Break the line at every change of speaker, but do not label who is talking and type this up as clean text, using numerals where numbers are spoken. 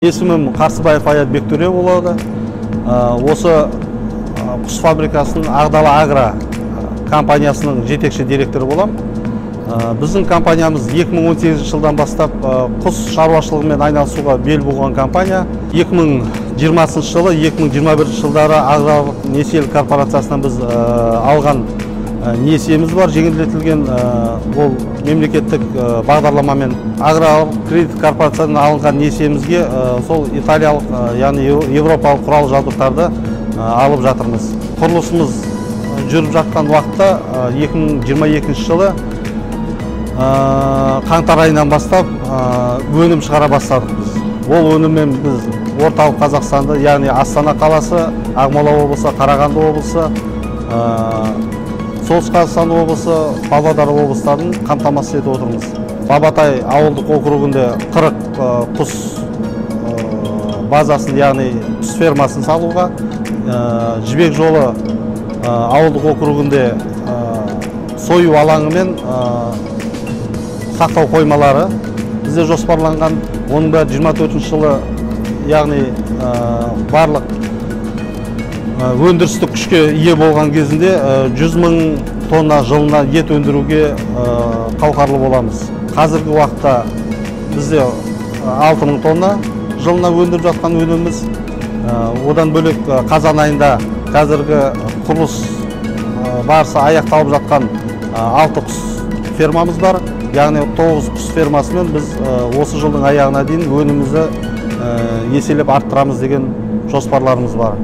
Есімім Қарсыбаев Аят Бектөре болады. Осы құс фабрикасының Ақдала Агро компаниясының жетекші директоры болам. Біздің компаниямыз 2018 жылдан бастап құс шаруашылығымен айналысуға бел буған компания. 2020 жылы, 2021 жылдары Аграрлық несиелік корпорациясынан біз алған несиеміз бар, жеңілдетілген, ол мемлекеттік бағдарламамен. Аграрлық кредит корпорациядан алынған несиемізге сол италиялық, яғни европалық құрал жабдықтарды алып жатырмыз. Құрылысымыз жүріп жатқан уақытта 2022 жылы қаңтар айынан бастап өнім шығара бастадық біз. Ол өніммен біз орталық Қазақстанды, яғни Астана қаласы, Ақмола облысы, Қарағанды облысы, Солтүстік Қазақстан облысы, Павлодар облыстарын қамтамасыз етіп отырмыз. Бабатай ауылдық округінде 40 құс базасын, яғни құс фермасын салуға, Жібек жолы ауылдық округінде сою алаңы мен сақтау қоймалары бізде жоспарланған. Оның бәрі 24 жылы, яғни барлық өндірістік күшке ие болған кезінде 100 мың тонна жылына ет өндіруге қауқарлы боламыз. Қазіргі уақытта бізде 6 мың тонна жылына өндіріп жатқан өніміміз. Одан бөлек қазан айында қазіргі құрылыс барысы аяқталып жатқан 6 құс фермамыз бар. Яғни 9 құс фермасымен біз осы жылдың аяғына дейін өнімімізді еселеп арттырамыз деген жоспарларымыз бар.